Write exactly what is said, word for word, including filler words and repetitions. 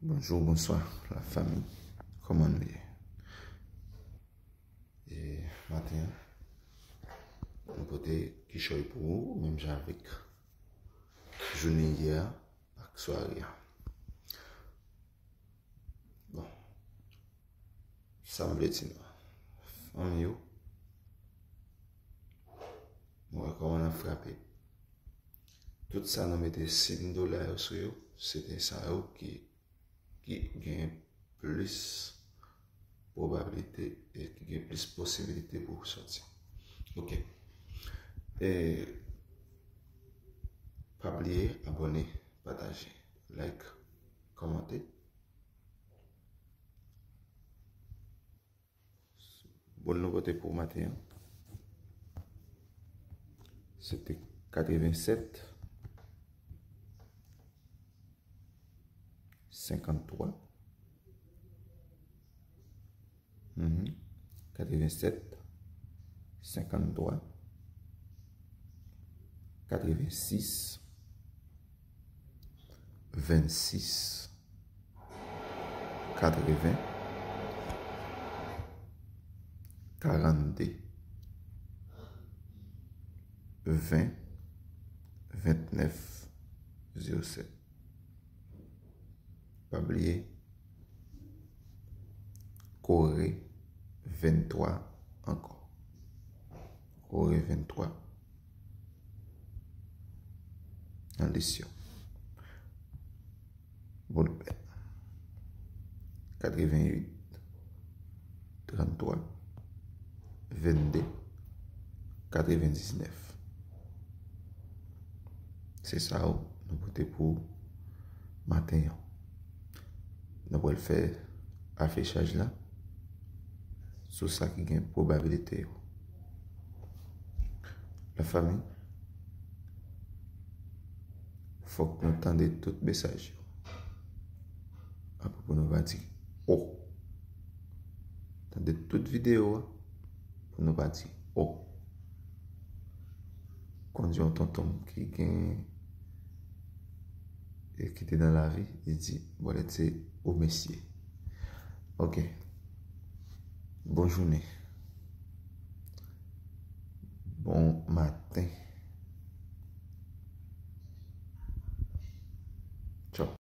Bonjou, bonswa, lafanmi. Kòman nou ye? E maten an, nou pote kichòy pou ou, menm jan avèk jounen yè a ak sware a. Bon, sa m vle di nou, fanmi yo, nou wè kòman n ap frape. Tout sa nou mete siy dola yo sou yo, se te sa yo ki, ki gen plis pwobablite e ki gen plis posibilite pou sòti. Ok. E pa bliye abòne, pataje, like, kòmante. Bon nouvèl pou maten an. Se te katrevensèt, senkanntwa. Mhm. Katrevensèt, senkanntwa, katrevensis, vennsis, katreven, karannde, ven, ventnèf, zewo sèt. Pa bliye, kore venntwa ankò. Kore venntwa. Nan lisyon. Boulpè. Katrevenwit, tranntwa, vennde, katrevendiznèf. Se sa yo nou pote pou maten an. Nou pral fè afichaj la sou sa ki gen pwobabilite yo. Lafanmi, fòk nou tande tout mesaj yo. Apre pou nou pa di o. Tande tout videyo a pou nou pa di o. Konn di yon tonton m ki gen, e ki te nan lavi, li di, bòlèt se o mesye. Ok. Bon jounen. Bon maten. Tchaw.